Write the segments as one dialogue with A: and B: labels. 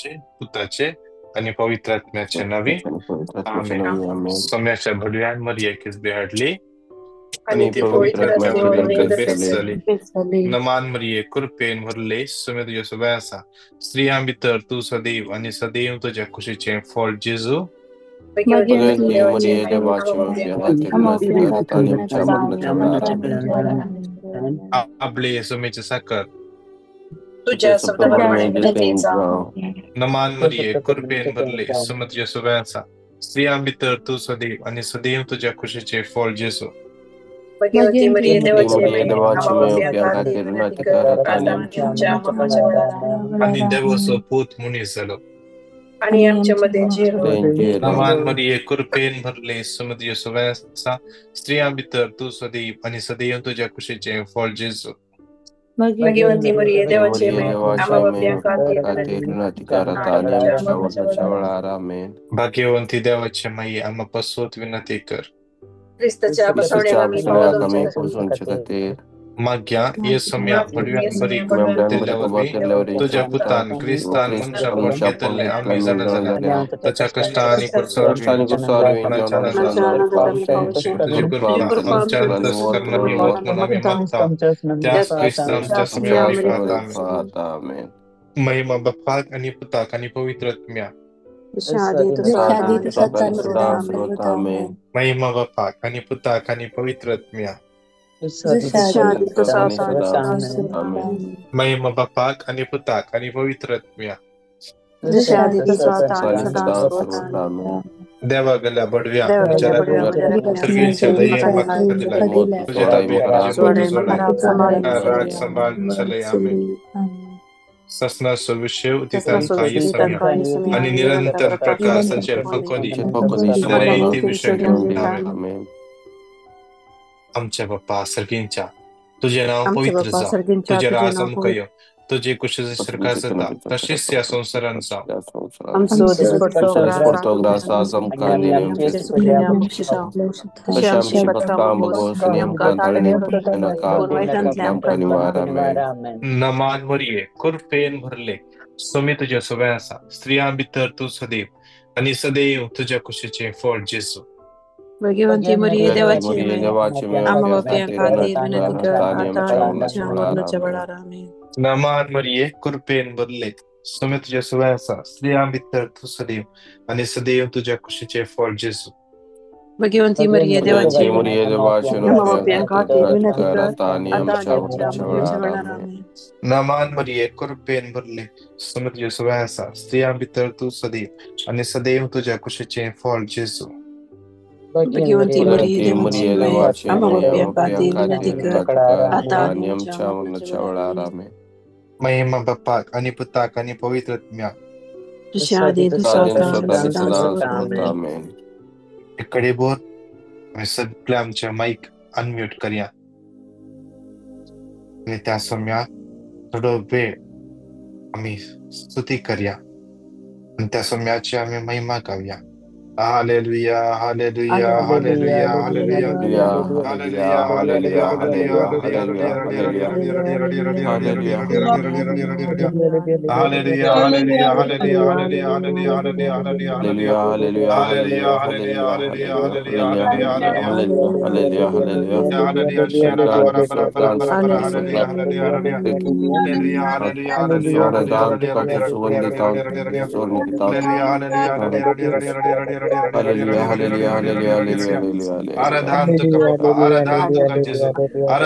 A: बापाचे पुताचे आनी पवित्र आत्म्याचे नावी आमेन. सोम्याच्या भडव्यान मरियेक हाडली
B: आनी ती पवित्र आत्म्याचे
A: बेस्ट जाली. नमान मरिये, कृपेन भरले, सोम्या तुज्या सोबे आसा, स्त्रियां भितर तूं सदैव आनी सदैव तुज्या कुशीचें फळ जेजू. आपले सोमेचे साखर
B: तुझ्या शब्दाप्रमाणे.
A: नमान मरिये, कृपेन भरले, सोम्या तुज्या सोबे आसा, स्त्रियां भितर तूं सदैव आनी सदैव तुज्या कुशीचें फळ जेजू. आनी देवाचो पूत मनीस जालो
B: आणि आमच्या मध्ये.
A: नमान मरिये, कृपेन भरले, सोम्या तुज्या सोबे आसा, स्त्रियां भितर तूं सदैव आनी सदैव तुज्या कुशीचें फळ जेजू.
B: भगवंती मरिये देवाची
A: भाग्यवंती देवाचे माई, आम्हा पासून विनंती कर.
B: क्रिस्ताच्या
A: माग्या ये सम्या बडव्यान बरी दिल्ल्या वरवीं तुज्या पुतान क्रिस्तान मनशापण घेतले आमी जाणा जाल्या ताच्या कश्टां आनी कुर्सावरवीं तुजी कृपा आमच्या अंतस्करणांनी वत म्हणून आमी मागता त्याच क्रिस्तान आमच्या सम्या आमेन. महिमा बापाक आनी पुताक आनी पवित्र आत्म्या. महिमा बापाक आनी पुताक आनी पवित्र आत्म्या. महिमा बापाक आनी पुताक आनी पवित्र आत्म्या. देवा गेल्या बडव्या सर्गीच्या दयेन म्हाका दिलाय तुझ्या ताब्यात म्हजें सोडाय राग सांबाळ चलय आमेन. ससनाचो विशय उदितांका येसम्या आनी निरंतर प्रकाशाचेर फकोदी आमेन. आमच्या बाप्पा सर्गींच्या तुझे नाव पवित्र जावं, तुझे राज आमकां यो, तुझे कुशीचे सरकार जाता तशेंच ह्या संवसारांत जावं. नमान मरिये, कृपेन भरले, सोमी तुज्या सोबे आसा, स्त्रियां भितर तूं सदैव आनी सदैव तुज्या कुशीचें फळ जेजू.
B: भगवंती मरिये देवाची आम्हा खातीर विनंती कर आता आमच्या मरणाच्या वेळार आमेन.
A: नमान मरिये, कृपेन भरले, सोमी तुज्या सोबे आसा, स्त्रियां भितर तूं सदैव आनी सदैव तुज्या कुशीचें फळ जेजू.
B: भगवंती मरिये देवाची आम्हा खातीर विनंती कर आता आमच्या मरणाच्या वेळार आमेन.
A: नमान मरिये, कृपेन भरले, सोमी तुज्या सोबे आसा, स्त्रियां भितर तूं सदैव आनी सदैव तुज्या कुशीचें फळ जेजू.
B: भगवंती मरिये देवाची आम्हा खातीर विनंती कर आता आमच्या मरणाच्या वेळार आमेन.
A: महिमा बापाक आनी पुताक आनी पवित्र आत्म्याक. इकडे बोर आमी सगळे आमच्या मायक अनम्यूट करया आनी त्या सम्याक थोडो वेळ आमी स्तुती करया आनी त्या सम्याची आमी महिमा गावया. Hallelujah, hallelujah, hallelujah, hallelujah, hallelujah, hallelujah, hallelujah, hallelujah, hallelujah, hallelujah, hallelujah, hallelujah, hallelujah, hallelujah, hallelujah, hallelujah, hallelujah, hallelujah,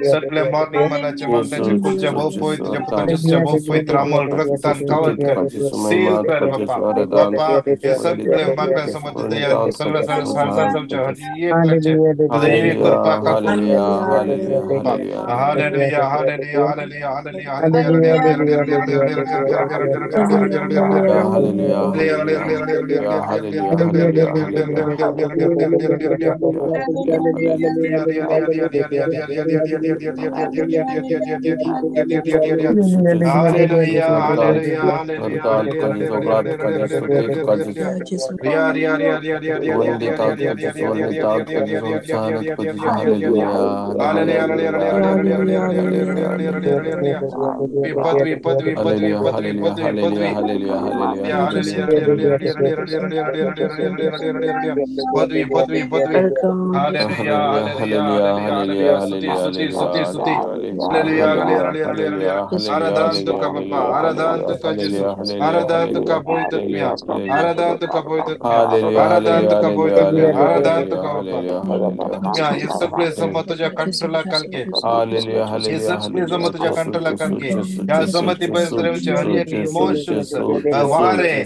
A: सगळे मॉर्निंग मनाचे मागण्याचे कुलच्या भाऊ पवित्र तुझ्या भाऊ पवित्र अमोल रक्तान कवर कर, सील कर बाप्पा. बाप्पा हे सगळे मागण्या समज सगळं सगळं संसार समजा हर एक काडचें तुजें
B: Hallelujah,
A: कृपा
B: hallelujah, hallelujah, hallelujah.
A: Hallelujah hallelujah hallelujah hallelujah
B: Hallelujah, hallelujah, hallelujah, hallelujah, hallelujah, hallelujah, hallelujah.
A: Hallelujah hallelujah hallelujah पदवी पदवी पदवी पदवी पदवी पदवी पदवी पदवी पदवी हालेलुया हालेलुया हालेलुया स्तुति स्तुति स्तुति स्तुति हालेलुया हालेलुया आराधना तुका बाप्पा आराधना तुका जेसू आराधना तुका पवित्र आत्म्या आराधना तुका पवित्र आत्म्या आराधना तुका पवित्र आत्म्या आराधना तुका बाप्पा आत्म्या हे सगळे जमत तुझ्या कंट्रोला कालके हे सगळे जमत तुझ्या कंट्रोला कालके ह्या जमती पर्यंत हर एक इमोशन्स वारे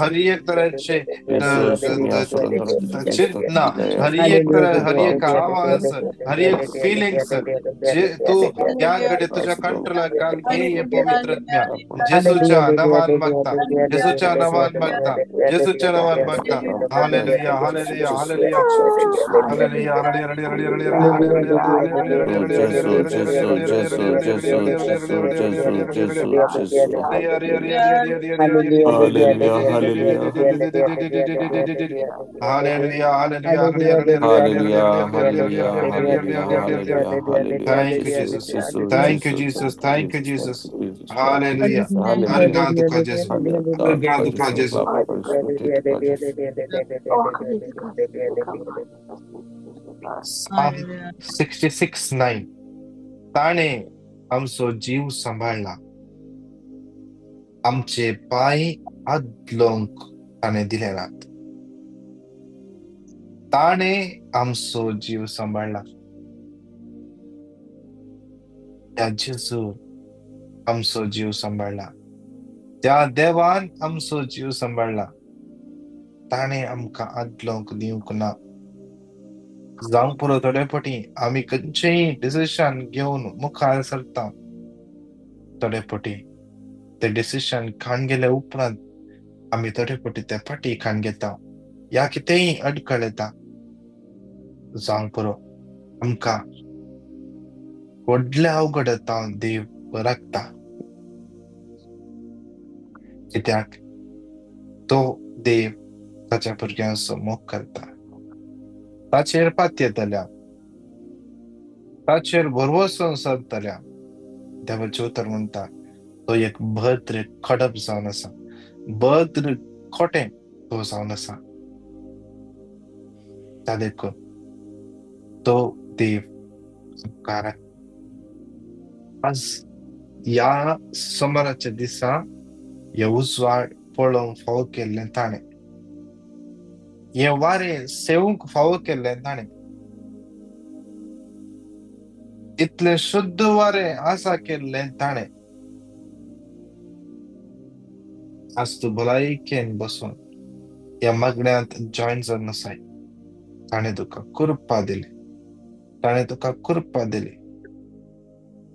A: हर एक तऱ्हेचे चिंतना हर एक तरह हर एक आवाज हर एक फिलिंग्स जे तू या घडये तुझ्या कंट्रोला काल घे हे पवित्र आत्म्या जेसूच्या नावान मागता जेसूच्या नावान मागता जेसूच्या नावान मागता hallelujah hallelujah hallelujah hallelujah hallelujah Thank you, Jesus. Thank you, Jesus. Thank you, Jesus. Hallelujah. हर गान तुका जेसू हर गान तुका जेसू. Psalm 66:9 ताणे आमचो जीव सांबाळला आमचे पांय आदलोंक ताणें दिले नात. ताणे आमचो जीव सांबाळला. त्या जेजू आमचो जीव सांबाळला. त्या देवान आमचो जीव सांबाळला. ताणें आमकां आदलोंक दिवंक ना. जावंक पुरो थोडे फावटी आमी खंयचेय डिसिजन घेवन मुखार सरता. थोडे फावटी ते डिसिजन खाण गेले उपरांत आमी थोडे फावटी ते फाटी खाण घेता या कितेंय अडखळ येता. जावंक पुरो आमकां व्हडले अवघड येता देव राखता. कित्याक तो देव ताच्या भुरग्यांचो मोग करता. ताचेर पातयेतल्या ताचेर भरवसो सरतल्या देवाचें उतर म्हणटा तो एक भद्र खडप जावन आसा भद्र खोटें तो जावन आसा. त्या देखून तो देव आमकां आज ह्या सोमाराच्या दिसा हे उजवाड पळोवंक फावो केल्लें ताणें हे वारें सेवूंक फावो केल्लें ताणें इतलें शुद्ध वारें आसा केल्लें ताणें. आज तूं भलायकेन बसून ह्या मागण्यांत जॉयन जावन आसाय. ताणें तुका कृपा दिली. ताणें तुका कृपा दिली.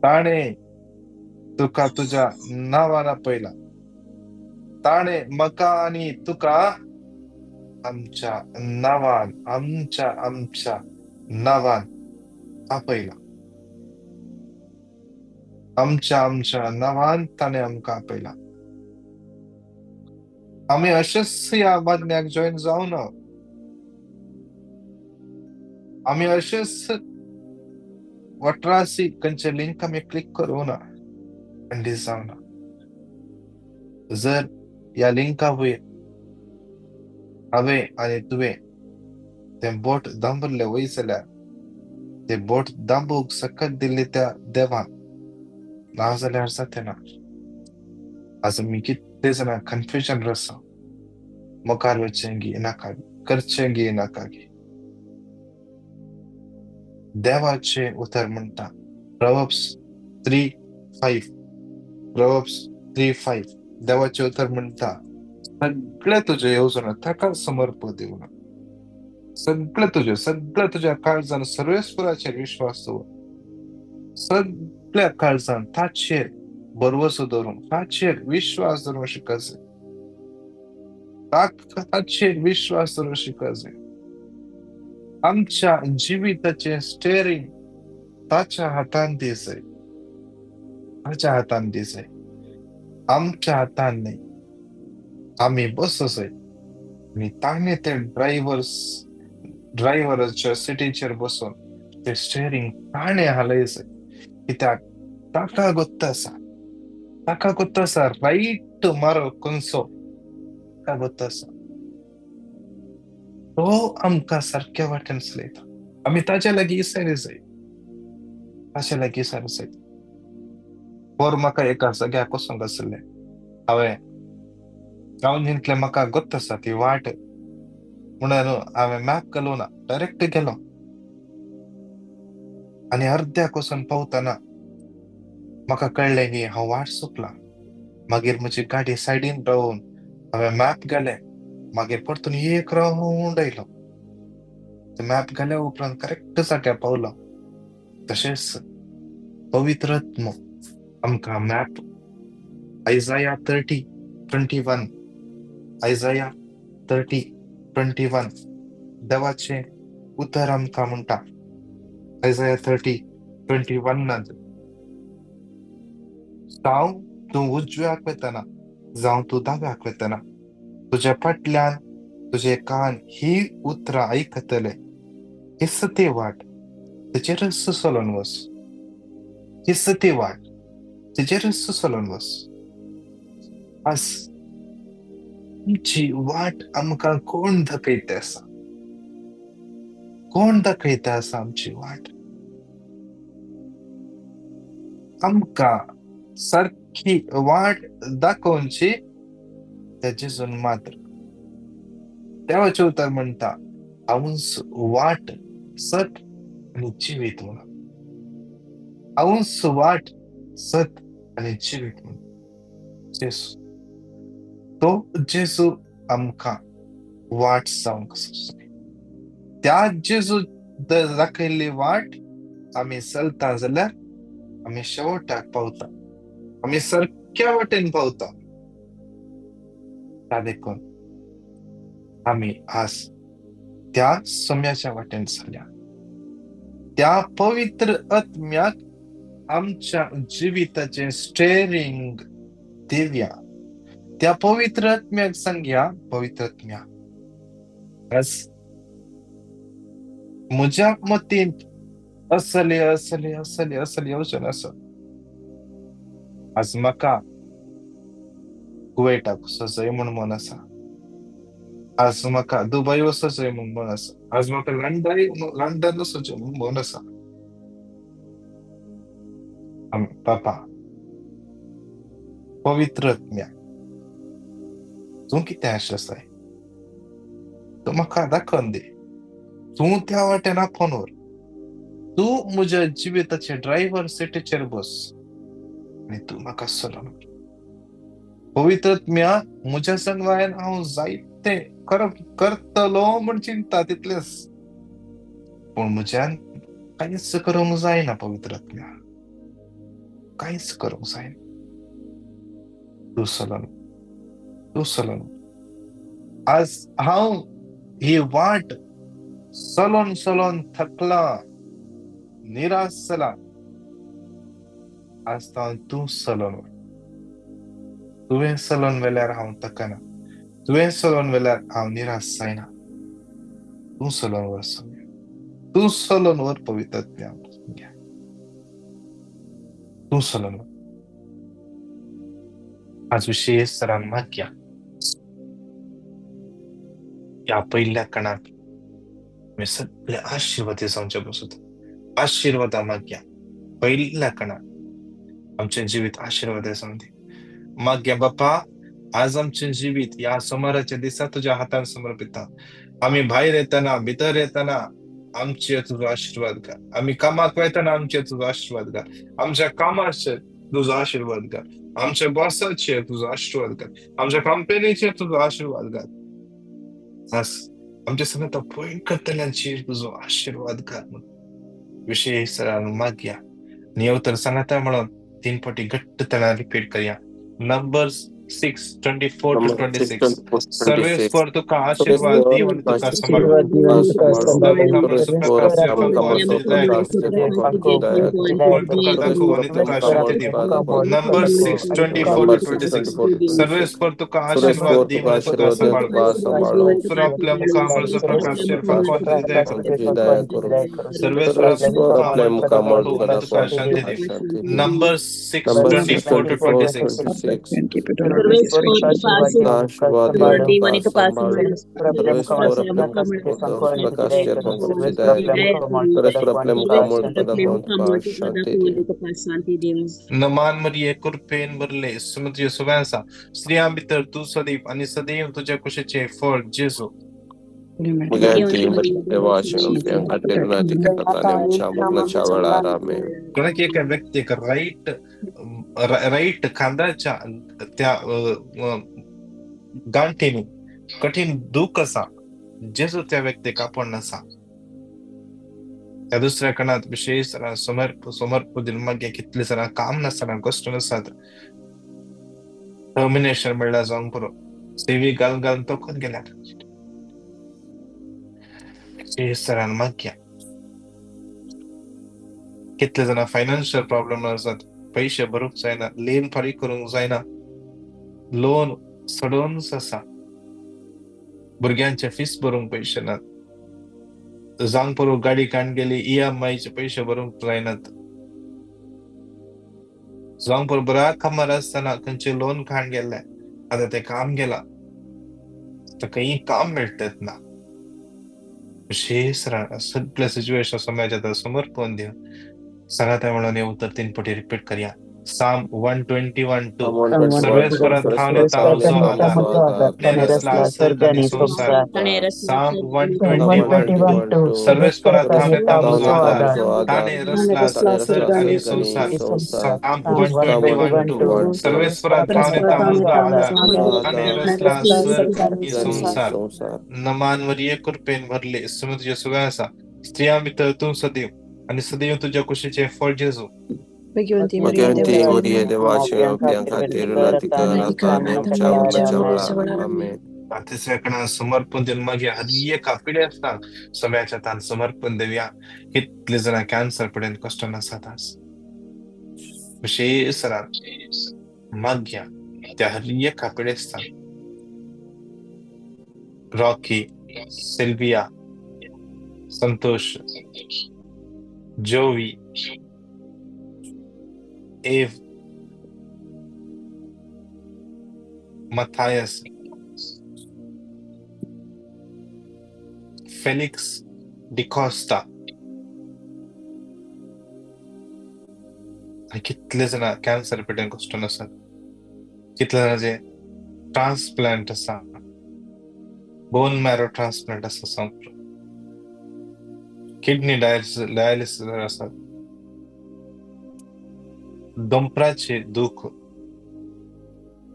A: ताणें तुका तुज्या नांवान आपयला. ताणें म्हाका आनी तुका आमच्या नांवान आमच्या आमच्या नांवान आपयला. आमच्या आमच्या नांवान ताणें आमकां आपयला. आमी अशेंच ह्या मागण्याक जॉयन जावना. आमी अशेंच वट्रासी खंयचे लिंक आमी क्लिक करूं ना खंडीत जावना. जर ह्या लिंका वयर हांवें आनी तुवें तें बोट दांबरलें वयर जाल्यार तें बोट दांबूंक सकत दिल्ली त्या देवान ना जाल्यार जातें ना. आज आमी कितले जाणां कन्फ्युजन आसा. मुखार वचचें गी नाका करचें गी नाका गी. देवाचें उतर म्हणटा Proverbs 3:5 Proverbs 3:5 देवाचें उतर म्हणटा सगळे तुजे येवजण ताका समर्प दिवना. सगळें तुजें, सगळें तुज्या काळजान सर्वेस्पराचेर विश्वास दवर, सगळ्या काळजान ताचेर भरवसो दवरून, ताचेर विश्वास दवरून शिकत जाय, ताचेर विश्वास दवरून शिकत जाय. आमच्या जिविताचें स्टेरींग ताच्या हातान दी जाय, ताच्या हातान दी जाय, आमच्या हातान न्हय. आमी बसो जाय आनी ताणें ते ड्रायव्हराच्या सिटीचेर बसून ते स्टेरींग ताणें हालय जाय. कित्याक ताका गोत्त आसा, ताका गोत्त आसा रायट मारो खंयचो, ताका गोत्त आसा. तो आमकां सारक्या वाटेन चलयता. आमी ताच्या लागीं इसारी जाय, ताच्या लागीं इसारी जाय. पोर म्हाका एका जाग्याक वचोंक आसलें, हांवें हांव जितलें म्हाका गोत्त आसा ती वाट म्हणून हांवें मॅप घालूं ना, डायरेक्ट गेलो. आनी अर्द्याक वचून पावतना म्हाका कळ्ळें की हांव वाट चुकलां. मागीर म्हजी गाडी सायडीन रावून हांवें मॅप घालें, मागीर परतून एक रावंड आयलो. मॅप घाल्या उपरांत करेक्ट जाग्यार पावलो. तशेंच पवित्र आत्मो आमकां मॅप आयजाया 30:21, आयजाया 30:21 देवाचें उतर आमकां म्हणटा. आयजाया 30:21 जावं तूं उजव्याक वतना, जावं तूं दाव्याक वतना, तुज्या फाटल्यान तुजे कान ही उतरां आयकतले. हीच ती वाट, तेचेरच चलोन वच, हीच ती वाट, तेचेरच चलोन वच. आज आमची वाट आमकां कोण दाखयता आसा? कोण दाखयता आसा आमची वाट? आमकां सारकी वाट दाखोवची त्या जेजून मात्र. देवाचें उतर म्हणटा, हांवूच वाट, सत आनी जिवीत म्हणून. हांवूच वाट, सत आनी जिवीत म्हणून. जेजू, तो जेजू आमकां वाट जावंक सोदता. त्या जेजू दाखयल्ली वाट आमी चलता जाल्यार आमी शेवटाक पावता, आमी सारक्या वाटेन पावता. ता देखून आमी आज त्या सम्याच्या वाटेन चलया. त्या पवित्र आत्म्याक आमच्या जिविताचें स्टेरींग दिवया. त्या पवित्र आत्म्याक सांगया, पवित्र आत्म्या, आज म्हज्या मतींत असले असले असले असले येवजण आसा. आज म्हाका कुवेटाक वचों म्हूण मन आसा, आज म्हाका दुबय वचों म्हूण मन आसा, आज म्हाका लंडन वचों म्हूण मन आसा. बापा, पवित्र आत्म्या, तूं कितें आसाय तूं म्हाका दाखोवन दी. तूं त्या वाटेन आपोवन व्हर. तूं म्हज्या जिविताचे ड्रायव्हर सिटीचेर बस आनी तूं म्हाका चलोवन व्हर. पवित्र आत्म्या, म्हज्या संगवायन हांव जायते करतलो म्हूण चिंता तितलेंच, पूण म्हज्यान कांयच करूंक जायना. पवित्र आत्म्या, कांयच करूंक जायना. तूं चलोवन, तूं चलोवन. आज हांव ही वाट चलोन चलोन थकला, निराश जाला. आज तूं चलोन व्हर. तुवें चलोन वेल्यार हांव थकना, तुवें चलोन वेल्यार हांव निराश जायना. तूं चलोन व्हर सोम्या, तूं चलोन व्हर पवित्र आत्म्या, तूं चलोन व्हर. आज विशेष तरान मागया ह्या पयल्या कणाक आमी सगळे आशिर्वाद जावचे बसत. आशिर्वादा मागया पयल्या कणाक आमचें जिवीत आशिर्वाद जावं दी. मागया बापा, आज आमचें जिवीत ह्या सोमाराच्या दिसा तुज्या हातान समर्पिता. आमी भायर येतना, भितर येतना आमचेर तुजो आशिर्वाद घाल. आमी कामाक वयतना आमचेर तुजो आशिर्वाद घाल. आमच्या कामाचेर तुजो आशिर्वाद घाल. आमच्या बॉसाचेर तुजो आशिर्वाद घाल. आमच्या कंपनीचेर तुजो आशिर्वाद घाल. आज आमच्या सांगाता पळय करतल्यांचेर तुजो आशिर्वाद घाल म्हणून विशेश सरान मागया. आनी तर सांगाता म्हणून 3 फावटी घट्ट तणान रिपीट करया. Numbers 6:24 to 26. सर्वेस्पर तुका आशीर्वाद दिव आनी तुका सांबाळूं. तुका दाखोव आनी तुका शांती दिव. Numbers 6:24 to 26. सर्वेस्पर तुका आशीर्वाद दिव आनी तुका सांबाळूं. ईश्वर आपल्या मुखामळाचो प्रकाश फांको आनी तुजी दया करूं. सर्वेस्पर आपल्या मुखामळ तुका दाखोव आनी तुका शांती दिव. Numbers 6:24 to 26. नमान मरिये कृपेन भरले सुमती सुव्यासा स्त्रियां भितर तूं सदैव आनी सदैव तुज्या कुशीचें फळ जेजू. कोणाक एका व्यक्तीक राईट राईट खांदाच्या त्या गांठीनी कठीण दुःख आसा, जेजू त्या व्यक्तीक आपोवन आसा. त्या दुसऱ्या कणात विशेष समर्प मागीर कितले जाणां काम नासतना कश्ट नासतात, टर्मिनेशन मेळ्ळा जावंक पुरो, सेवी घालून घालून तोखून गेल्यात. विशेष मागया कितले जाणां फायनान्शियल प्रॉब्लम आसात, पयशे भरूंक जायना, लेन फारीक करूंक जायना, लोन सडोनच आसा, भुरग्यांचे फीस भरूंक पयशे नात, जावंक पुरो गाडी काण गेली EMI चे पयशे भरूंक जायनात, जावंक पुरो बऱ्या कामार आसतना खंयचे लोन काण गेल्ले, आतां तें काम गेलां, आतां खंयी काम मेळटत ना. विशेष सगळे सिच्युएशन समाजाच्या समर्पण दिवन सांगाता म्हणून हे उतर 3 पटी रिपीट करया. Psalm 121:2. सर्वेस्परा थावन येता आमचो आदार, ताणें रचला सर्ग आनी संवसार. Psalm 121:2. सर्वेस्परा थावन येता आमचो आदार, ताणें रचला सर्ग आनी संवसार. Psalm 121:2. सर्वेस्परा थावन येता आमचो आदार, ताणें रचला सर्ग आनी संवसार. नमान मरिये कृपेन भरले सुमती सुव्या आसा, स्त्रियां भितर तूं सदैव आनी सदैव तुज्या कुशीचें फळ जेजू. तिसऱ्या कणा समर्पण दिवन मागीर हर एका पिडेस्तांक सम्याच्या तान समर्पण दिवया. कितले जाणां कॅन्सर पिडेन कश्ट आसात, विशेष मागया त्या हर एका पिडेस्तांक. Rocky, Sylvia, Santosh, Jovi, Eve, Matthias, Felix D'Costa. कितले जाणां कॅन्सर पिडेन कश्ट आसात, कितले जाणांचे ट्रान्सप्लांट आसा, बोन मॅरो ट्रान्सप्लांट आसा, किडनी डायलिसिस आसात, दोंपराचे दुःख,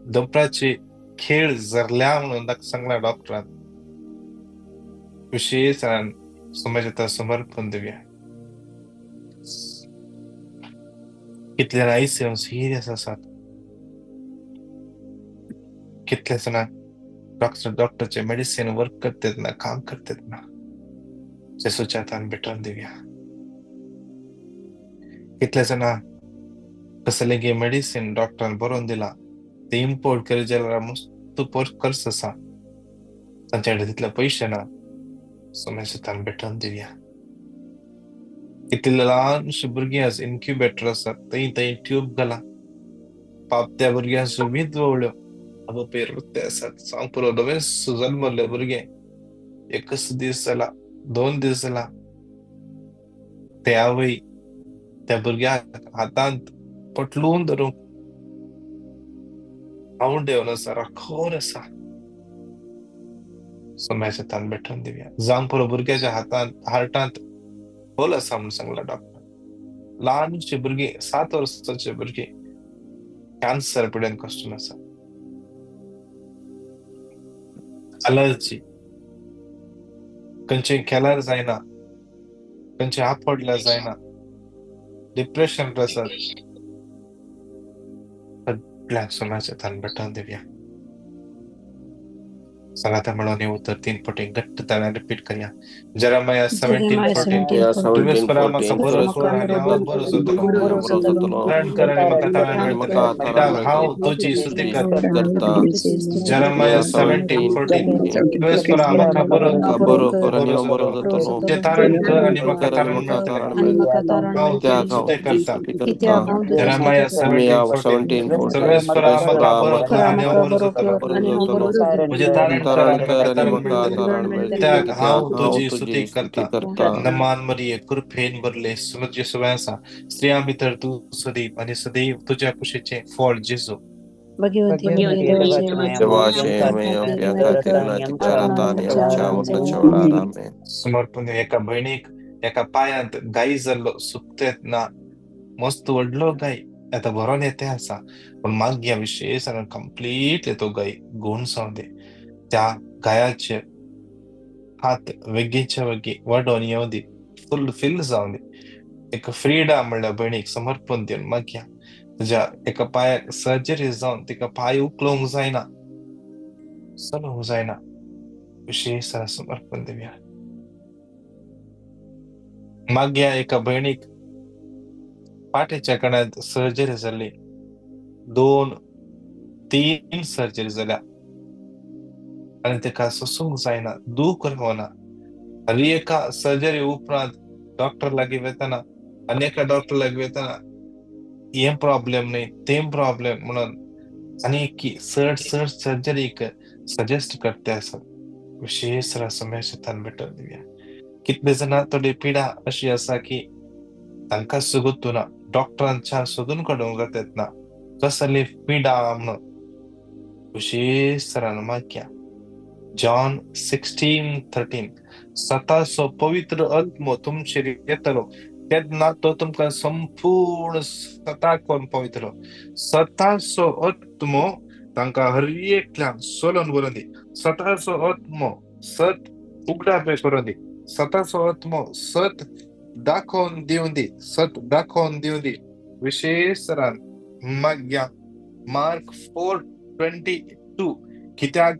A: दोंपराचे खेळ जरल्या म्हणून सांगला डॉक्टरान. विशेष समाजात समर्पण दिवया. कितले जाणां ICU serious आसात, कितले जाणां डॉक्टरचे मेडिसिन वर्क करतात ना, काम करतात ना, जेसूच्या हातान भेटोवन दिवया. कितले जाणां कसलें गे मेडिसिन डॉक्टरान बरोवन दिला, ते इम्पोर्ट करीत जाल्यार मस्त खर्च आसा, तांच्या कडेन तितले पयशे ना, समाजान भेटोवन दिवया. कितले ल्हानशी भुरगीं आसा, इन्क्युबेटर आसा, थंय थंय ट्यूब घाला, पाप त्या भुरग्यांच्यो विधवळ्यो आवय वृत्ते आसात. सांग पुरो नवेंच जल्मल्ले भुरगें, एकच दीस जाला, 2 दीस जाला, ते आवय त्या भुरग्याक हातांत पटलून धरूंक आवडेवन आसा, राखोवन आसा. समाजाच्या हातान भेटोवन दिवया. जावंक पुरो भुरग्याच्या हातांत हार्टांत होल आसा म्हणून सांगला डॉक्टर. ल्हानशी भुरगीं, 7 वर्सांचे भुरगीं कॅन्सर पिडेन कश्ट आसा, अलर्जी, खंयचें केल्यार जायना, खंयचें आपडल्यार जायना, डिप्रेशन आसात, सगळ्यांक सोम्याच्या हातान भेटोवन दिवया. सांगाता म्हणून हे उतर 3 पटी घट्ट ताळ्यान रिपीट करया. जेरेमाया 17:14. तुवें म्हाका बरो कर आनी हांव बरो जातलो, तारण कर आनी म्हाका तारण मेळटलें, कित्याक हांव तुजी स्तुती करता. जेरेमाया 17:14. तुवें म्हाका बरो कर आनी हांव बरो जातलो, तुजें तारण कर आनी म्हाका तारण मेळटलें, हांव तुजी स्तुती करता. जेरेमाया 17:14. तुवें म्हाका बरो कर आनी हांव बरो जातलो, तुजें तारण कर आनी म्हाका तारण मेळटलें, कित्याक हांव तुजी स्तुती करता. नमान मरिये, कृपेन भरले, तुजे सवंय आसा, स्त्रियां भितर तूं सदैव आनी सदैव तुज्या कुशीचें फळ जेजू. समर्पण. एका भयणीक एका पायांत गाय जाल्लो, सुकतेत ना, मस्त व्हडलो गाय आतां बरो येते आसा, पूण मागया विशेश कंप्लीटली तो गाय गुण जावं दी. त्या गायाचे हात वेगीच्या वेगी वाडोवन येवं दी, फुल फील जावं दी. एक फ्रीडा म्हणल्यार भयणीक समर्पण दिवन मागया, तुज्या एका पांयाक सर्जरी जावन तिका पांय उखलोवंक जायना, चलोवंक जायना, विशेश समर्पण दिवया. मागया एका भयणीक पाटेच्या कण्यात सर्जरी जाल्ली, 2-3 सर्जरी जाल्या आनी ताका सोसूंक जायना, दूख रावना. आनी एका सर्जरी उपरांत डॉक्टर लागीं वतना आनी एका डॉक्टर लागीं वतना हें प्रॉब्लेम न्हय तें प्रॉब्लेम म्हणून आनी चड चड सर्जरीक सजेस्ट करते आसात. विशेष समय भेटोवन दिवया. कितले जाणां थोडी पिडा अशी आसा की तांकां सुगूत ना, डॉक्टरांच्या सोदून काडूंक जाता ना कसली पिडा म्हणून. विशेष मागया. जॉन 16:13. सताचो पवित्र आत्मो तुमचेर येतलो तेन्ना तो तुमकां संपूर्ण सताक करून पावयतलो. सताचो आत्मो तांकां हर एकल्याक सोलोवन बरोवन दी. सताचो आत्मो सत उगडापे करून दी. सताचो आत्मो सत दाखोवन दिवन दी, सत दाखोवन दिवन दी. विशेष मागया. मार्क 4:22. कित्याक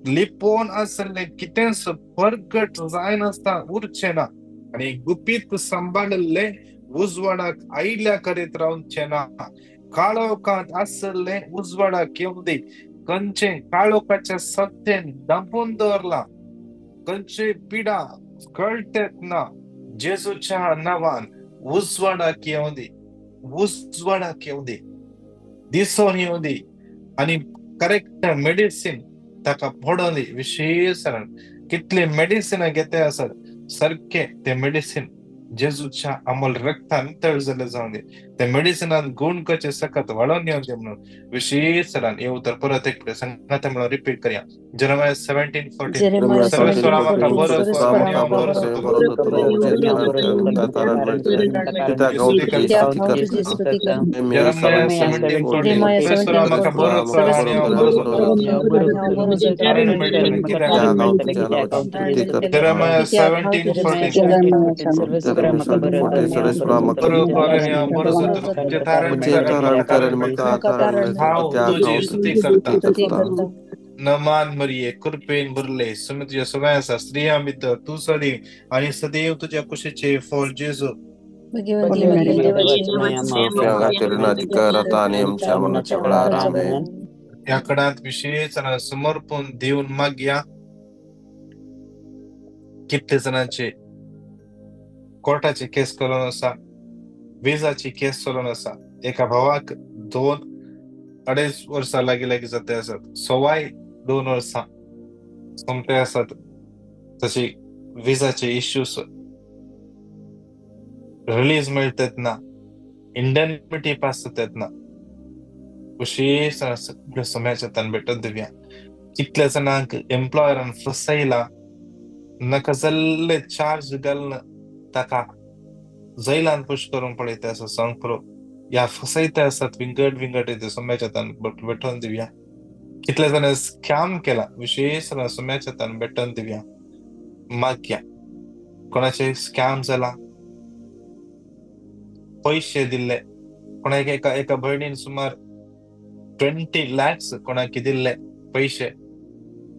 A: लिपोवन आसलें कितेंच परगट जायनासतना उरचें ना आनी गुपीत सांबाळिल्लें उजवाडाक आयल्या करीत रावचें ना. काळोखांत आसलें उजवाडाक येवं दी. खंयचें काळोखाच्या सत्तेन दांपून दवरलां, खंयची पिडा कळटेत ना, जेजूच्या नांवान उजवाडाक येवं दी, उजवाडाक येवं दी, दिसोन येवं दी आनी करेक्ट मेडिसीन ताका पडोवन दी. विशेष कितले मेडिसिना घेते आसत सारकें ते मेडिसीन जेजूच्या अमोल रक्तान तळ जाल्लें जावं दी. ते मेडिसिनान गुण करचे सकत वाडोवन येवं दी म्हणून विशेष हे उतर परत एक सांगाता म्हणून रिपीट करया. जेरेमाया 17:14. सर्वेश्वरा म्हाका बरो कर आनी हांव बरो जातलो. जेरेमाया 17:14. सर्वेश्वरा म्हाका बरो कर आनी हांव बरो जातलो. जेरेमाया 17:14. हांव तुजी स्तुती करता. नमान मरिये, कृपेन भरले, तुज्या सवंय आसा, स्त्रियां भितर तूं सदैव आनी सदैव तुज्या कुशीचें फळ जेजू. ह्या कडांत विशेष समर्पण दिवन मागया. कितले जाणांचे कोर्टाची केस चलोवन आसा, विजाची केस चलोवन आसा. एका भावाक 2-2.5 वर्सां लागीं लागीं जाते आसात, 2.25 वर्सां सोमते आसात. तशी विजाचे इश्यूज रिलीज मेळतात ना, इंडेमिटी पास जातात ना. विशेष सगळे सम्याच्या हातान भेटत दिवया. कितल्या जाणांक एम्प्लॉयरान फसयला, नाका जाल्ले चार्ज घालून ताका जैलान पुश करूंक पळयता आसा, सांग पुरो ह्या फसयता आसात विंगड विंगड येते सम्याच्या हातान भेटोवन दिवया. कितले जाणां स्कॅम केला, विशेष सम्याच्या हातान भेटोवन दिवया. मागया कोणाचे स्कॅम जाला, पयशे दिल्ले कोणाक, एका एका भयणीन सुमार 20 lakhs कोणाक दिल्ले पयशे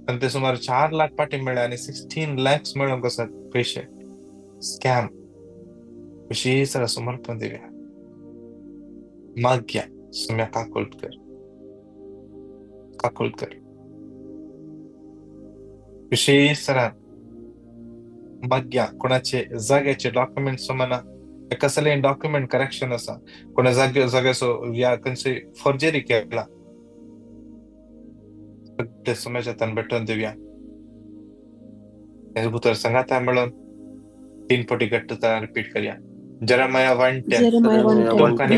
A: आनी ते सुमार 4 लाख पाटी मेळ्ळे आनी 16 lakhs मेळोंक आसात पयशे. स्कॅम. विशेष समर्पण दिवया. मागया सुम्या काकुळट कर, काकुळट कर. विशेष मागया कोणाचे जाग्याचे डॉक्युमेंट सुमाना, कसले डॉक्युमेंट करेक्शन आसा, कोणा जाग्याचो या खंयचे फोर्जरी केला, सगळे सुम्याच्या हातान भेटोवन दिवया. उतर सांगाता म्हणून 3 पटी घट्ट रिपीट करया. Jeremiah 1:10. Jeremiah 1:10.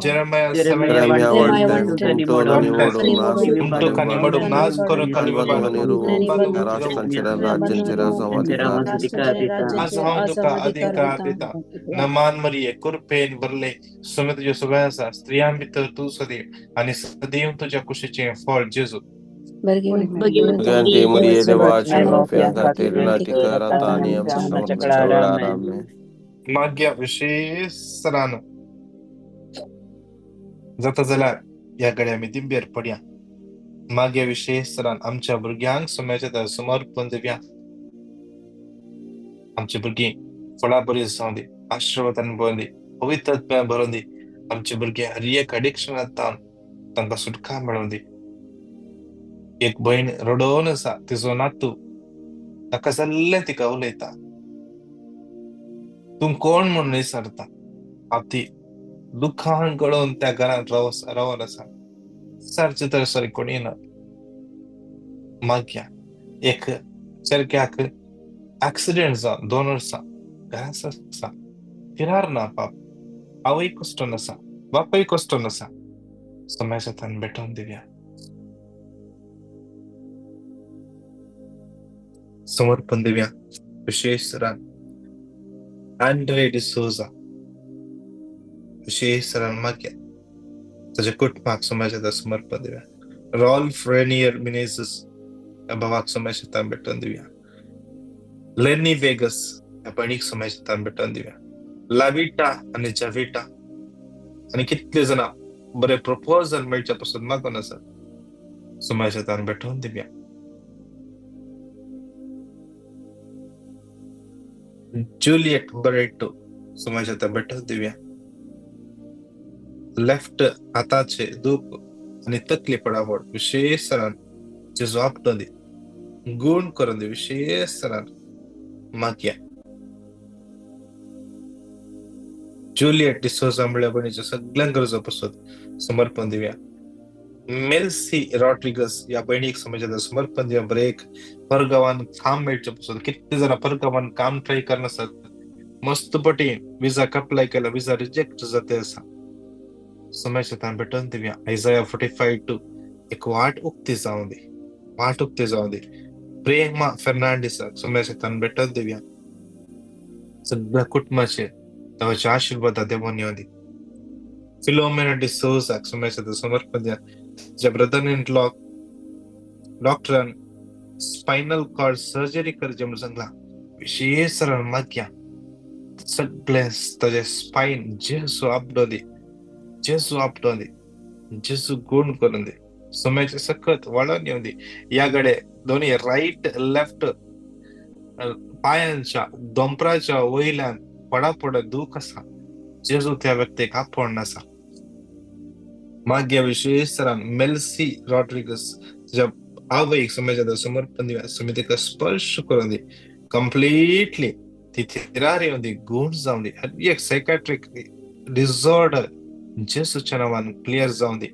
A: Jeremiah 7:10. नमान मरिये कुरपेन भरले सुमे तुज्यो सगळें आसा, स्त्रियां भितर तूं सदैव आनी सदैव तुज्या कुशीचें फळ जेजू. मागया विशेष सरान जाता जाल्यार ह्या गड्या आमी दिंबेर पडया. मागया विशेष सरान आमच्या भुरग्यांक सुम्याच्या समर्पण दिवया. आमची भुरगीं फळां बरी जावं दी, आशिर्वादान भरोन दी, पवित्रत्वान भरोन दी. आमची भुरगीं हर एक अडिक्शनांत तांकां सुटका मेळोवन दी. एक भयण रडोवन आसा, तिजो नातू ताका जाल्लें तिका उलयता, तूं कोण म्हणून विचारता. हांव ती दुखान गळोवन त्या घरांत रावन आसा, सारचे तर सरी कोणी ना. मागया एक चरक्याक एक्सिडेंट जावन 2 वर्सां घरांत आसा, फिरार ना बाप, आवय कश्टोन आसा, बापूय कश्टोन आसा. समाजाच्या हातान भेटोवन दिवया. समर्पण दिवया. विशेष सरान आंड्रे डिसोजा विशेष सरान मागया ताच्या कुटुंबाक समाजाच्या हातान समर्पण दिवया. रॉल्फ रेनियर मिनेझस ह्या भावाक समाजाच्या हातान भेटोवन दिवया. लेनी वेगस ह्या भयणीक समाजाच्या हातान भेटोवन दिवया. लाविटा आनी जाविटा आनी कितले जाणां बरे प्रपोजल मेळच्या पासून मागून आसात, समाजाच्या हातान भेटोवन दिवया. जुलियट बरेटो समाजाच्या हातान भेटोवन दिवया. लेफ्ट हाताचे दूख आनी तकली पडावड विशेष सरान जेजू आपटोवन दी, गूण करून दी. विशेष सरान मागया. जुलियट डिसोजा म्हळ्या भयणीच्या सगळ्यांक गरजो पसत समर्पण दिवया. मेल्सी रॉड्रिगस ह्या भयणीक समाजाच्या समर्पण दिवया. बरें एक परगांवान काम मेळचें पसत, कितले जाणां परगांवान काम ट्राय करनासत, मस्त पटी विजा अप्लाय केला, विजा रिजेक्ट जाते आसा, समाजाच्या हातान भेटोवन दिवया. आयजाया 45:2 एक वाट उक्ती जावं दी, वाट उक्ती जावं दी. प्रेमा फेर्नांडीसाक समाजाच्या हातान भेटोवन दिवया. सगळ्या कुटुंबाचेर देवाचे आशिर्वाद देवान येवं दी. फिलोमेना डिसोजाक समाजाच्या हातान समर्पण दिवया. तिच्या ब्रदर इन लॉ डॉक्टरान स्पायनल कॉर्ड सर्जरी करचें म्हणून सांगलां. विशेष सरान मागया सगळे ताजे स्पायन जेजू आपडो दी, जेजू आपडो दी, जेजू गूण करून दी. सुम्याचे सकत वाडोवन येवं दी. ह्या गडे दोनी रायट लेफ्ट पायांच्या दोंपराच्या वयल्यान पडापड दूख आसा, जेजू त्या व्यक्तीक आपोवन आसा. मागया विशेष सरान मेल्सी रॉड्रिगस तिच्या आवयक समाजाच्या समर्पण दिवया. सुमी तिका स्पर्श करून दी, कंप्लिटली ती थिरार येवं दी, गूण जावं दी. हर एक सायकाट्रीक डिसऑर्डर जेजूच्या नांवान क्लियर जावं दी.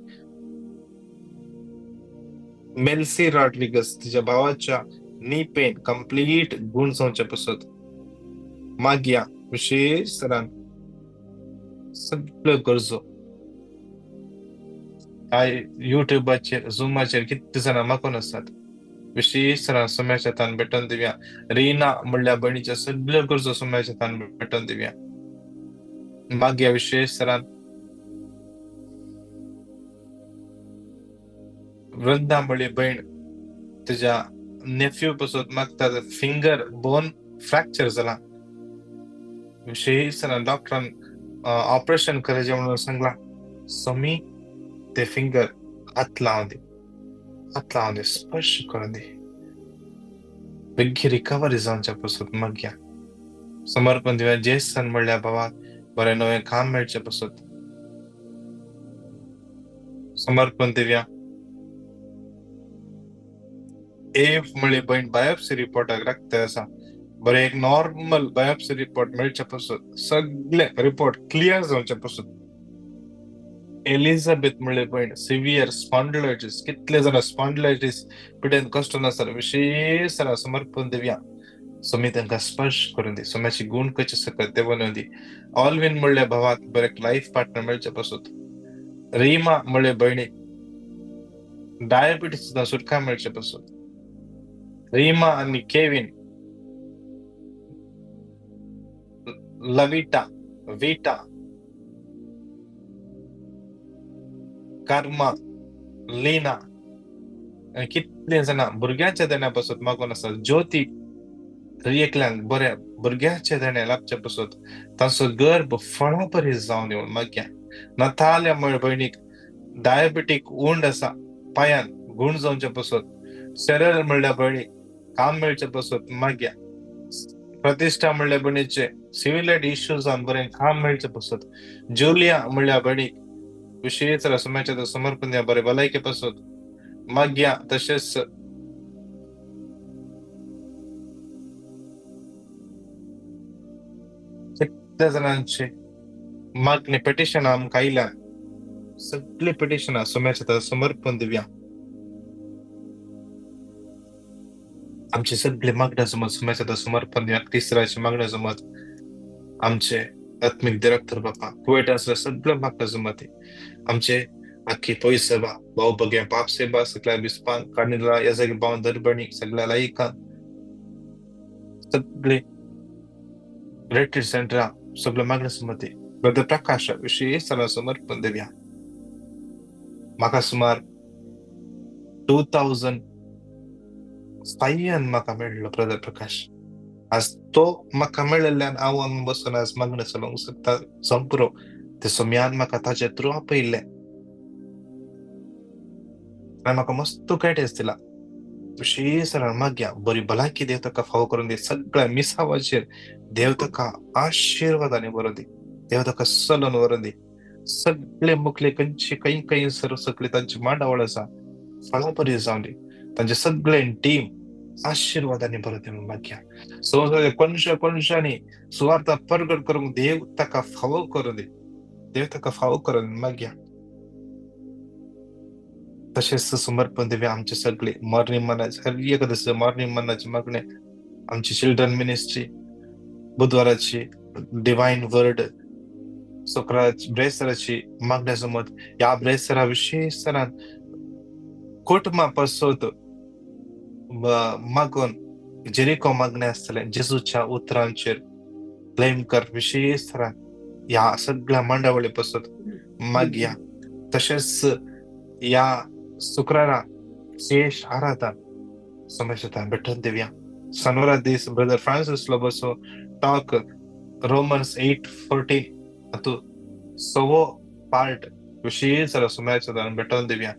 A: मेल्सी रॉड्रिगस तिच्या भावाच्या नी पेन कंप्लीट गूण जावच्या पसत मागया. विशेष सरान सगळ्यो गरजो I युट्यूबाचेर झुमाचेर कितले जाणां मागून आसात, विशेश तरान सोम्याच्या हातान भेटोवन दिवया. रिना म्हणल्या भयणीच्या सगळ्यो गरजो सोम्याच्या हातान भेटोवन दिवया. मागया विशेश तरान वृंदा म्हळी भयण तुज्या नेफ्यू पासून मागता, फिंगर बोन फ्रॅक्चर जाला, विशेश तरान डॉक्टरान ऑपरेशन करायचें म्हणून सांगला. सोमी ते फिंगर हात लावन दी, हात लावन दी, स्पर्श करून दी, बेगीन रिकवरी जावच्या पासून मागया. समर्पण दिवया. जेसन म्हणल्या भावाक बरें नवें काम मेळचें पासून समर्पण दिवया. एफ म्हळी भयण बायोप्सी रिपोर्टाक रक्त आसा, बरें एक नॉर्मल बायोप्सी रिपोर्ट मेळचे पासून, सगळे रिपोर्ट क्लियर जावचे पासून. एलिझाबेथ म्हणले भयण सिवियर स्पॉन्डिलायटीस, कितले जाणां स्पॉन्डिलायटीस पिडेन कश्ट नासतना विशेश समर्पण दिवया. सोमी तांकां स्पर्श करून दी, सोम्याची गुण कशी सकत देवून दी. ऑलविन म्हणल्या भावाक बरें लायफ पार्टनर मेळचे पासून. रिमा म्हणले भयणीक डायबिटीस सुद्दां सुटका मेळचे पासून. रीमा आनी केविन, लविटा, विटा, कर्मा, लीना, कितले जाणां भुरग्यांच्या देण्या पासून मागून आसा. ज्योती एकल्यांक बऱ्या भुरग्यांच्या देणे लाभचे पासून तांचो गर्भ फळां परी जावन येवन मागया. नथाल्या म्हळ्या भयणीक डायबेटीक उंड आसा, पांयान गूण जावचे पासून. शरल म्हणल्या भयणीक काम मेळचे पासून मागया. प्रतिश्ठा म्हणल्या भयणीचे सिव्हिल इश्यूजान बरें काम मेळचे पासून. जुलिया म्हणल्या भयणीक विशेश सोम्याच्या समर्पण दिया, बरें भलायके पासून मागया. तशेंच कितल्या जाणांचे मागणी पिटिशनां आमकां आयल्या, सगळीं पिटिशनां सोम्याच्या समर्पण दिवया. आमचे सगळे मागण्या समज सोम्याच्या समर्पण दिवया. तिसऱ्याचे मागण्या समज आमचे आत्मीक डिरेक्टर बापा कुवेट आसल्या सगळ्या मागण्या जमत आमचे आखी पयस सेवा भाऊ बगे पाप सेवा सगळ्या बिस्पान काणिला ह्या सगळे भाव दरबणी सगळ्या लायकान सगळे रिट्रीट सेंटरा सगळ्या मागण्या समती ब्रदर प्रकाश विशेष समर्पण दिवया. म्हाका सुमार 2005 म्हाका मेळ्ळो ब्रदर प्रकाश. आज तो म्हाका मेळिल्ल्यान हांव हांगा बसून आज मागणें चलोवंक शकता संपुरो. ते सोम्यान म्हाका ताचे थ्रू आपयल्लें आनी म्हाका मस्त गायडन्स दिला. विशेश मागया बरी भलायकी देव ताका फावो करून दी, सगळ्या मिसावाचेर देव ताका आशिर्वादांनी बरो दी, देव ताका चलोवन व्हरोन दी. सगळे मुखले खंयचे खंय खंय सर सगळे तांची मांडावळ आसा फळां बरी जावन दी, तांचे सगळे टीम आशिर्वादांनी बरो दी म्हणून मागया. संवसाराच्या कोनशा कोनशांनी सुवार्था परगट करूंक देव ताका फावो करून दी, देव ताका फावो करून मागया. तशेंच समर्पण दिवया आमचे सगळे मॉर्निंग मनाचे हर एक दीस मॉर्निंग मनाचे मागणे, आमची चिल्ड्रन मिनिस्ट्री, बुधवाराची डिवायन वर्ड, शुक्राराची ब्रेसराची मागण्या समज. ह्या ब्रेसरा विशेश तरान कुटुंबा पासत मागून जेरिको मागणें आसतलें जेजूच्या उतरांचेर क्लेम कर विशेश तरान ह्या सगळ्या मांडावळी पासत मागया. तशेंच ह्या शुक्रारा शेष आराधन समजता भेटून दिवया. शनिवारा दीस ब्रदर फ्रांसिस लोबोचो टॉक रोमन्स 8:14 हातूंत सवो पार्ट विशेश सुम्याच्या भेटून दिवया.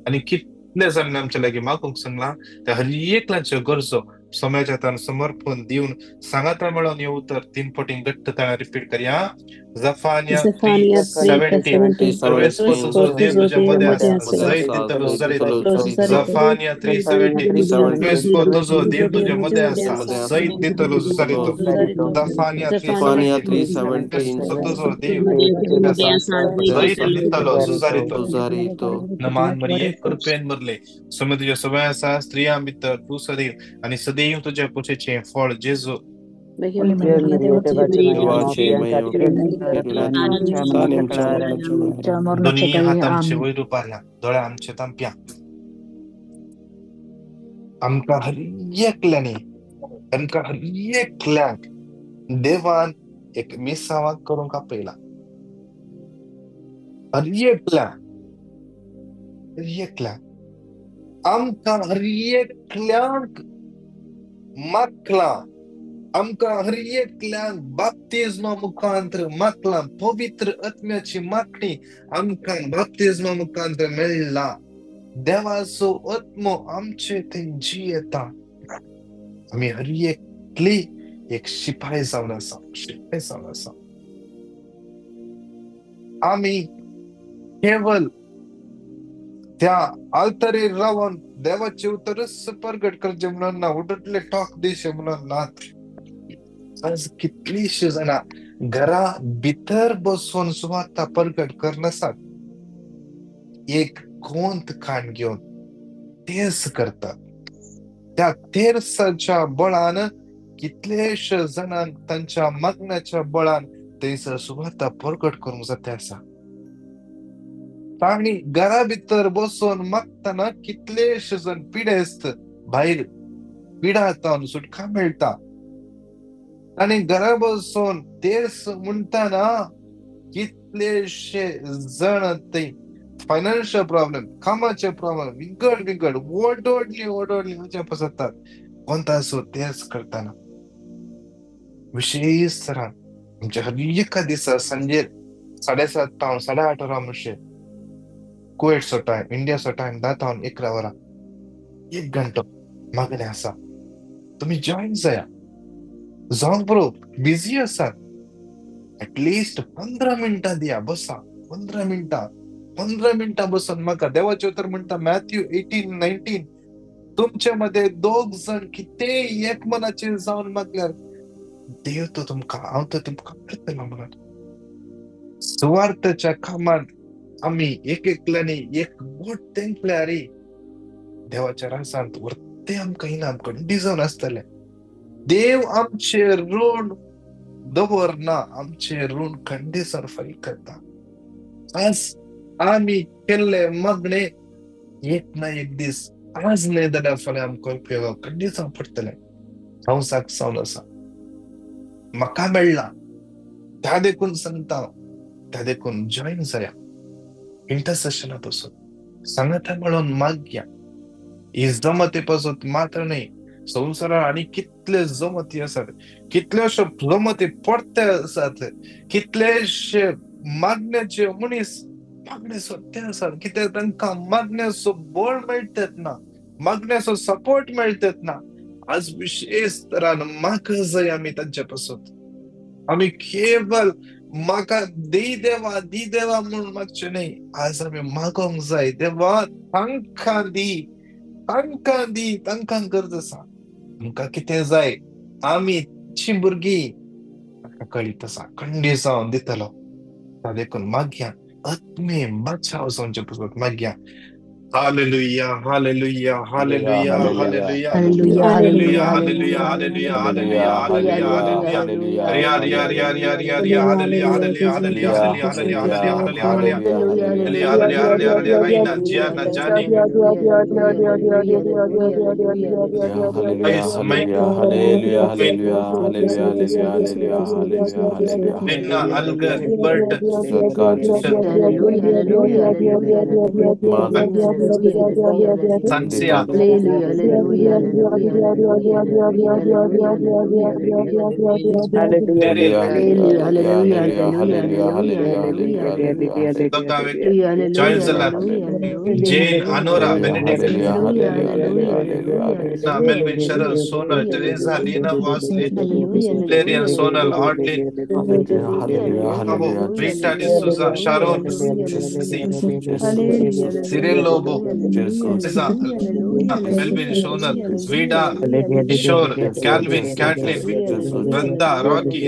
A: आनी कितले जाण आमच्या लागीं मागूंक सांगलां त्या हर एकल्याच्यो गरजो सोम्याच्या हातान समर्पण दिवन सांगाता मेळोन हे उतर 3 फावटी घट्ट ताणें रिपीट करया. जफानिया 3:17 तुजो देव तुज्या मदें आसा, जैत दितलो जुजारितो. जफानिया 3:17 तुजो देव तुज्या मदें आसा, जैत दितलो जुजारितो. जफानिया 3:17 तुजो देव जैत दितलो जुजारितो. नमान मरिये कृपेन भरले, सोमे तुज्या सवय आसा, स्त्रियां भितर तूं सदैव आनी सदैव तुज्या पोशेचें फळ जेजू दोनी हात आमचे वयर उबारया, दोळे आमचे तांपया. आमकां हर एकल्यानी, आमकां हर एकल्याक देवान एक मिसावाक करूंक आपयला. हर एकल्या, हर एकल्या आमकां हर एकल्याक मागला, आमकां हर एकल्याक बाप्तिज्मा मुखांतर मागला. पवित्र आत्म्याची मागणी आमकां बाप्तिज्मा मुखांतर मेळ्ळा. देवाचो आत्मो आमचे थंय जियेता. आमी हर एकली एक शिपाय जावन आसा, शिपाय जावन आसा. आमी केवल त्या आल्तरीर रावन देवाचे उतरच परगट करचे म्हणून ना, उडटले टॉक दिशे म्हणून ना. आज कितलीशी जाणां घरा भितर बसून सुवार्ता परगट करनासात, एक कोंत काण घेवन तेर्स करतात. त्या तेर्साच्या बळान कितलेशे जाणांक तांच्या मागण्याच्या बळान थंयसर सुवार्ता परगट करूंक जाता आसा. तांणी घरा भितर बसून मागतना कितलेशे जण पिडेस्त भायर पिडा जावन सुटका मेळटा. आनी घरा बसून तेर्स म्हणटना कितलेशे जण थंय फायनान्शियल प्रॉब्लेम, कामाचे प्रॉब्लेम, विंगड विंगड ओडोडली ओडोडली वचप जातात कोणतासो तेर्स करतना. विशेष तरान आमच्या हर एका दिसा सांजेर 7:30 तावन 8:30 वरां म्हणचे कुवेटचो टायम, इंडियाचो टायम 10 तावन 11 वरां, 1 घंटो मागणें आसा. तुमी जॉयन जाया. जावंक बरो बिजी आसात, एटलिस्ट 15 मिनटां दिया, बसा 15 मिनटां, 15 मिनटां बसून म्हाका देवाचें उतर म्हणटा मॅथ्यू 18:19, तुमचे मदें दोग जण कितेंय एक मनाचेर जावन मागल्यार देव तो तुमकां, हांव तो तुमकां करतलो म्हणून. सुवार्थाच्या कामांत आमी एक एकल्यानी एक बोट तेंकल्यार देवाच्या राजांत व्हरते आमकां इनाम खंडी जावन आसतलें. देव आमचे ऋण दवरना, आमचे ऋण खंडीसर फारीक करता. आज आमी केल्ले मागणे एक ना एक दीस, आज न्हय जाल्यार फाल्यां आमकां उपयोग खंडीत जावन पडटलें. हांव साक्ष जावन आसा, म्हाका मेळ्ळा, त्या देखून सांगता, त्या देखून जॉयन जाया इंटरसेशना पासून, सांगाता म्हणून मागया. ही जमते पासून मात्र न्हय, संवसारात आनी कितले जमती आसात, कितलेशे जमती पडते आसात, कितलेशे मागण्याचे मनीस मागणे सोदते आसात, कित्याक तांकां मागण्याचो बळ मेळटात ना, मागण्याचो सपोर्ट मेळटात ना. आज विशेष तरान मागूंक जाय आमी तांचे पासून. आमी केवल म्हाका दी देवा दी देवा म्हणून मागचें न्हय, आज आमी मागोंक जाय, देवा तांकां दी, तांकां दी, तांकां गरज आसा. आमकां कितें जाय, आमी ची भुरगीं ताका कळीत आसा, खंडी जावन दितलो. देखून मागया, आत्मे बचाव जावचे पासत मागया. Hallelujah, hallelujah, hallelujah, hallelujah, hallelujah, hallelujah, hallelujah, hallelujah, hallelujah, hallelujah. Riya Riya Riya Riya Riya Riya, hallelujah, hallelujah, hallelujah, hallelujah, hallelujah, hallelujah, hallelujah, hallelujah, hallelujah, hallelujah. Raina, Gianna, Johnny,
B: Hallelujah, hallelujah, hallelujah, hallelujah, hallelujah, hallelujah, hallelujah.
A: Linna, Algar, Bert, Sansia, Join Zala, Jane, Anora, Benedict, Melvin, Cheryl, Sonal, Teresa, Lena, Wesley, Larian, Sonal, Audley, Rita D'Souza, Sharon, Cyril Lobo, Lobo, Melvin, Shonal, Vida, Kishore, Calvin, Catlin, Vrinda, Rocky,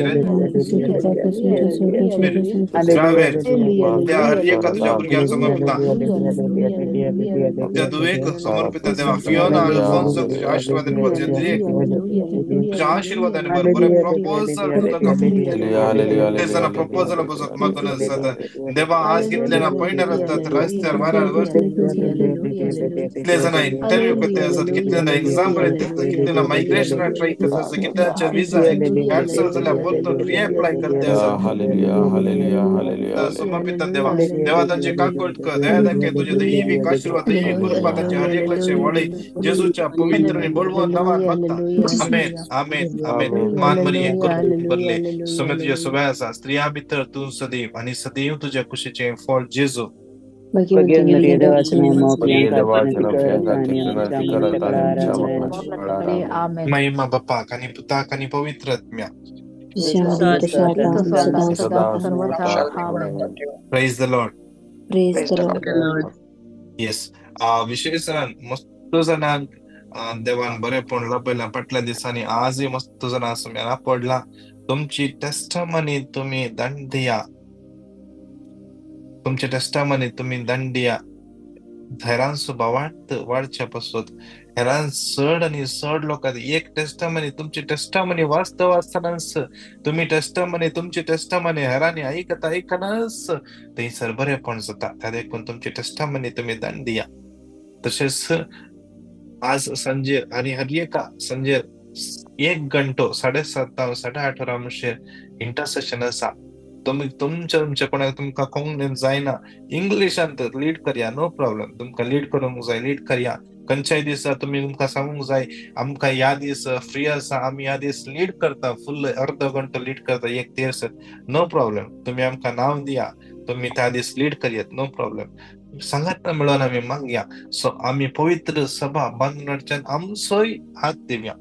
A: Javed, त्या हर एका तुझ्या भुरग्यांक समर्पिता, त्या धुवेक समर्पिता देवा. Fiona Alphonso तुझ्या आशीर्वादान भर, जेद्रिक तुझ्या आशीर्वादान भर, बरें प्रपोजल तुका ते जाणां प्रपोजल बसत मागून आसात देवा. आज कितले जाणां पॉयंटार आसतात रस्त्यार वाऱ्यार, कितले जाणां इंटरव्यू करते आसात, कितले जाणां एग्जाम बरयता आसात, कितले जाणां मायग्रेशन ट्राय करता आसात, कितले जाणांचे विजा कॅन्सल जाल्यार परतून रिएप्लाय करते आसात. समर्पित देवा, देवा तांचे काकूट कर, दया दाखय, तुझे दैविक आशीर्वाद, दैविक कृपा तांचे हर एकल्याचे वळय, जेजूच्या पवित्र आणि बळवंत नावान मागता, आमेन, आमेन, आमेन. मान मरिये, कृपेन भरले, स्वामी तुझ्या सोबे आसा, स्त्रिया भितर तूं सदैव आणि सदैव तुझ्या कुशीचे फळ जेजू. महिमा बापाक आणि पुताक आणि पवित्र आत्म्या. Praise the Lord.
B: Praise the Lord.
A: Yes, विशेष जाणांक, मस्त जाणांक देवान बरेपण लभयलां फाटल्या दिसांनी. आजूय मस्त जाणां आसा पडला. तुमची टेस्टमनी तुमी दंड दिया, तुमच्या टेस्टमनी तुमी दंड दिया. हेरांचो भावार्थ वाडच्या पासत हेरान चड आनी चड लोकांक एक टेस्टमनी, तुमची टेस्टमनी वाचता वाचतनाच, तुमी टेस्टमनी, तुमची टेस्टमनी हेरांनी आयकता आयकनाच थंयसर बरेपण जाता. त्या देखून तुमची टेस्टमनी तुमी दंड दिया. तशेंच आज सांजेर आनी हर एका सांजेर 1 घंटो 7:30 8:30 वरां म्हणशेर इंटरसेशन आसा. तुमी तुमच्या तुमच्या कोणाक तुमकां कोंकणीन जायना, इंग्लिशांत लीड करया, नो प्रॉब्लम. तुमकां लीड करूंक जाय, लीड करया. खंयच्याय दिसा तुमी तुमकां सांगूंक जाय, आमकां ह्या दीस फ्री आसा, आमी ह्या दीस लीड करता, फुल्ल अर्द घंटो लीड करता एक तेरसर, नो प्रॉब्लम. तुमी आमकां नांव दिया, तुमी त्या दीस लीड करयात, नो प्रॉब्लम. सांगात मेळोन आमी मागया. सो आमी पवित्र सभा बांदून आमचोय हात दिवया.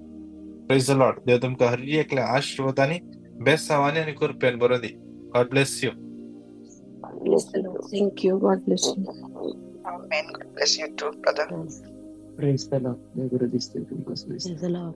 A: Praise the Lord. देव तुमकां हर एकल्या आशीर्वादांनी, बेसावांनी आनी कृपेन बरोवं दी. God bless you.
B: Bless the Lord. Thank you. God bless you.
C: Amen. God bless you too, brother.
D: Praise the Lord. Praise the Lord.